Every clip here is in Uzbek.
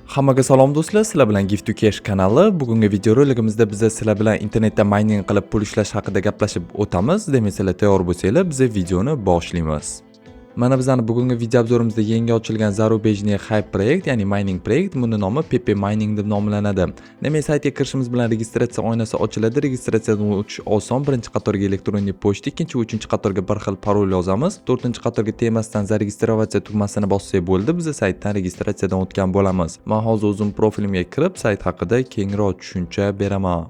Hammaga salom, do'stlar, sizlar bilan Gift to Cash kanali. Bugungi videoroligimizda biz sizlar bilan internetda mayning qilib pul ishlash haqida gaplashib o'tamiz. Demak, sizlar tayyor bo'lsanglar, biz videoni boshlaymiz. Mana bizani bugungi video обзор imizda yangi ochilgan зарубежный хайп proyekt, ya'ni mining proyekt, buni nomi Pepe Mining deb nomlanadi. Demak, saytga kirishimiz bilan registratsiya oynasi ochiladi. Registratsiyadan o'tish oson. Birinchi qatorga электронный почта, ikkinchi va uchinchi qatorga bir xil parol yozamiz. To'rtinchi qatorga temasidan "Зарегистрироваться" tugmasini bossak bo'ldi. Biz saytdan registratsiyadan o'tgan bo'lamiz. Men hozir o'zim profilimga kirib, sayt haqida kengroq tushuncha beraman.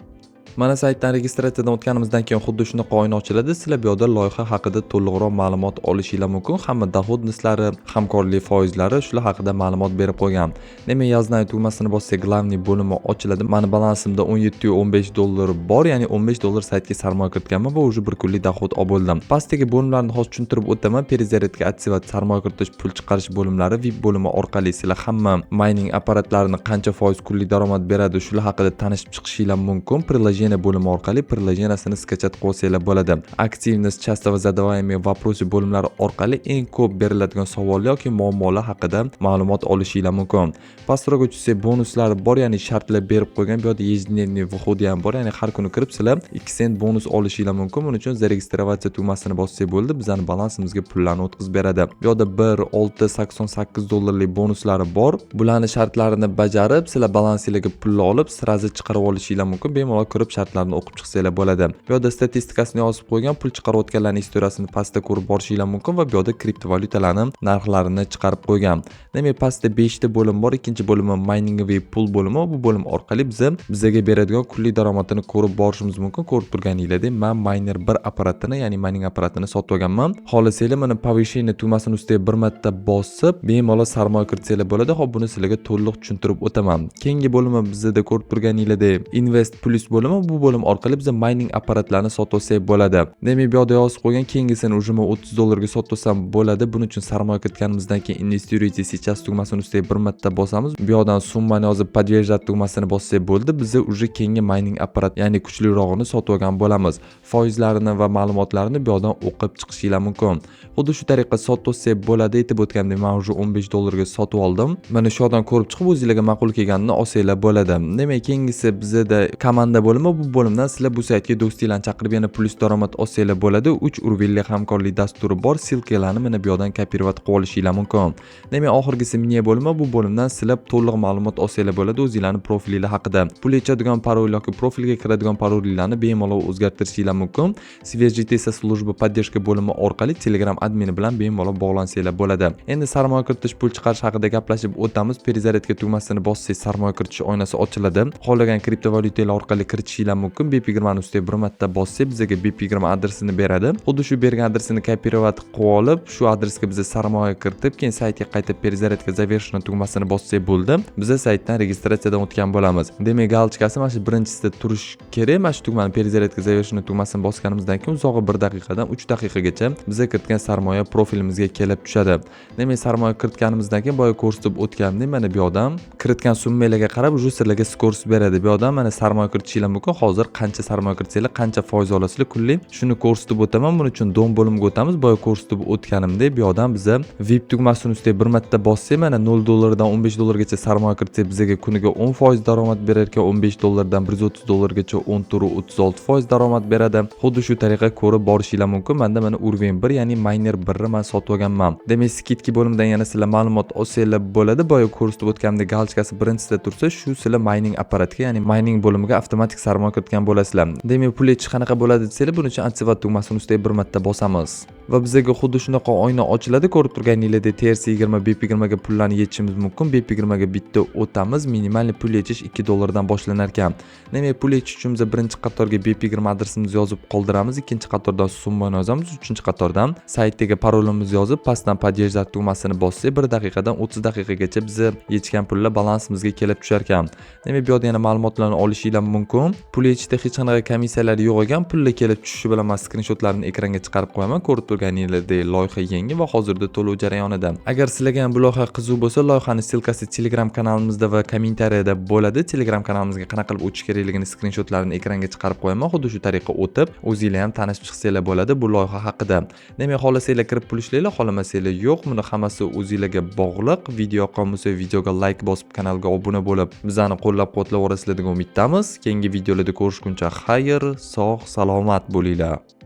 Mana, saytdan registratsiyadan o'tganimizdan keyin xuddi shunaqa oyna ochiladi. Sizlar bu yerda loyiha haqida to'liqroq ma'lumot olishinglar mumkin. Hamma доходность lari, hamkorlik foizlari, shular haqida ma'lumot berib qo'ygan. Demak, "Я знаю" tugmasini bossak, главный bo'limi ochiladi. Mani balansimda 17,15 dollar bor, ya'ni 15 dollar saytga sarmoya kiritganman va уже bir kunlik доход olib bo'ldim. Pastdagi bo'limlarni hozir tushuntirib o'taman. Перезарядка, отсевать, sarmoya kiritish, pul chiqarish bo'limlari, VIP bo'limi orqali sizlar hamma mining apparatlarini qancha foiz kunlik daromad beradi, shular haqida tanishib chiqishinglar mumkin. Приложение bo'limi orqali приложение sini скачать qilib olsanglar bo'ladi. Активность, часто задаваемые вопросы bo'limlari orqali eng ko'p beriladigan savollar yoki muammolar haqida ma'lumot olishinglar mumkin. Pastroqga tushsak, bonuslar bor, ya'ni shartlar berib qo'ygan. Bu yerda ежедневный выход ham bor, ya'ni har kuni kirib sizlar 2 sent bonus olishinglar mumkin. Buning uchun "Зарегистрироваться" tugmasini bossak bo'ldi, bizani balansimizga pullarni o'tkazib beradi. Bu yerda 1, 6, 88 dollarlik bonuslari bor. Bularni shartlarini bajarib, sizlar balansinglarga pulni olib, сразу chiqarib olishinglar mumkin. Bemalol kirib shartlarni o'qib chiqsanglar bo'ladi. Bu yerda statistikasini yozib qo'ygan, pul chiqarayotganlarning история sini pastda ko'rib borishinglar mumkin va bu yerda kriptovalyutalarni narxlarini chiqarib qo'ygan. Demak, pastda 5 ta bo'lim bor. Ikkinchi bo'limi майнинговый пул bo'limi. Bu bo'lim orqali bizaga beradigan kunlik daromadini ko'rib borishimiz mumkin. Ko'rib turganinglardek, man miner 1 apparatini, ya'ni mining apparatini sotib olganman. Xohlasanglar, mana "Повышение" tugmasini ustiga bir marta bosib, bemalol sarmoya kiritsanglar bo'ladi. Xo'p, buni sizlarga to'liq tushuntirib o'taman. Keyingi bo'limi bizda ko'rib turganinglardek Invest Plus bo'limi. Bu bo'lim orqali biz mining apparatlarini sotib olsak bo'ladi. Demak, bu yoqda yozib qo'ygan, keyingisini уже man 30 dollarga sotib olsam bo'ladi. Buning uchun sarmoya kiritganimizdan keyin "Инвестируйте сейчас" tugmasini ustiga bir marta bosamiz. Bu yoqdan summani yozib, "Подтверждать" tugmasini bossak bo'ldi. Biz уже keyingi mining apparat, ya'ni kuchlirog'ini sotib olgan bo'lamiz. Foizlarini va ma'lumotlarini bu yoqdan o'qib chiqishinglar mumkin. Xuddi shu tariqa sotib olsak bo'ladi. Aytib o'tgandek, men уже 15 dollarga sotib oldim. Mana shu yoqdan ko'rib chiqib, o'zinglarga ma'qul kelganini olsanglar bo'ladi. Demak, keyingisi bizada komanda bo'limi. Bu bo'limdan sizlar bu saytga do'stinglarni chaqirib, yana plyus daromad olsanglar bo'ladi. 3 уровень li hamkorlik dasturi bor. Ссылка larni mana bu yoqdan копировать qilib olishinglar mumkin. Demak, oxirgisi "Мне" bo'limi. Bu bo'limdan sizlar to'liq ma'lumot olsanglar bo'ladi o'zinglarning profilinglar haqida. Pul yechadigan parol yoki profilga kiradigan parolinglarni bemalol o'zgartirishinglar mumkin. "Свяжитесь со служба поддержка" bo'limi orqali Telegram admini bilan bemalol bog'lansanglar bo'ladi. Endi sarmoya kiritish, pul chiqarish haqida gaplashib o'tamiz. "Перезарядка" tugmasini bossangiz, sarmoya kiritish oynasi ochiladi. Xohlagan kriptovalyutalar orqali kiritishinglar mumkin. BEP20 ustiga bir marta bossak, bizga BEP20 adresini beradi. Xuddi shu bergan adresini копировать qilib olib, shu adresga biz sarmoya kiritib, keyin saytga qaytib "Перезарядка завершена" tugmasini bossak bo'ldi. Biz saytdan registratsiyadan o'tgan bo'lamiz. Demak, галочка si mana shu birinchisida turishi kerak. Mana shu tugmani, "Перезарядка завершена" tugmasini bosganimizdan keyin uzog'i 1 daqiqadan 3 daqiqagacha biza kiritgan sarmoya profilimizga kelib tushadi. Demak, sarmoya kiritganimizdan keyin boya ko'rsatib o'tganimdek, mana bu yoqdan kiritgan summalarga qarab уже sizlarga скорость beradi. Bu yoqdan mana sarmoya kiritishinglar mumkin. Hozir qancha sarmoya kiritsanglar, qancha foiz olasizlar kunlik, shuni ko'rsatib o'taman. Buning uchun "Дом" bo'limiga o'tamiz. Boya ko'rsatib o'tganimdek, bu yoqdan biza VIP tugmasini ustiga bir marta bossak, mana 0 dollardan 15 dollargacha sarmoya kiritsak, bizga kuniga 10% daromad berar ekan. 15 dollardan 130 dollargacha 14,36% daromad beradi. Xuddi shu tariqa ko'rib borishinglar mumkin. Manda mana уровень 1, ya'ni miner 1 ni man sotib olganman. Demak, "Скидки" bo'limidan yana sizlar ma'lumot olsanglar bo'ladi. Boya ko'rsatib o'tganimdek, галочка si birinchisida tursa, shu sizlar mining apparatga, ya'ni mining bo'limiga avtomatik sarmoya kiritgan bo'lasizlar. Demak, pul yechish qanaqa bo'ladi desanglar, buning uchun "Отсевать" tugmasini ustiga bir marta bosamiz va bizga xuddi shunaqa oyna ochiladi. Ko'rib turganinglardek, TRC20, BEP20 ga pullarni yechishimiz mumkin. BEP20 ga bitta o'tamiz. Минимальный pul yechish 2 dollardan boshlanar ekan. Demak, pul yechish uchun biz birinchi qatorga BEP20 adresimizni yozib qoldiramiz, ikkinchi qatordan summani yozamiz, uchinchi qatordan saytdagi parolimizni yozib, pastdan "Подтверждать" tugmasini bossak, 1 daqiqadan 30 daqiqagacha bizni yechgan pullar balansimizga kelib tushar ekan. Demak, bu yoqda yana ma'lumotlarni olishinglar mumkin. Pul yechishda hech qanaqa komissiyalar yo'q ekan. Pullar kelib tushishi bilan man skrinshotlarini ekranga chiqarib qo'yaman. Ko'rib turgan Ko'rganinglardek, loyiha yangi va hozirda to'lov jarayonida. Agar sizlarga ham bu loyiha qiziq bo'lsa, loyihani ссылка si Telegram kanalimizda va kommentariyada bo'ladi. Telegram kanalimizga qanaqa qilib o'tish kerakligini skrinshotlarini ekranga chiqarib qo'yaman. Xuddi shu tariqa o'tib, o'zinglar ham tanishib chiqsanglar bo'ladi bu loyiha haqida. Demak, xohlasanglar kirib pul ishlanglar, xohlamasanglar yo'q. Buni hammasi o'zinglarga bog'liq. Video yoqqan bo'lsa, videoga layk bosib, kanalga obuna bo'lib, bizani qo'llab-quvvatlab borasizlar degan umiddamiz. Keyingi videolarda ko'rishguncha xayr, sog' salomat bo'linglar.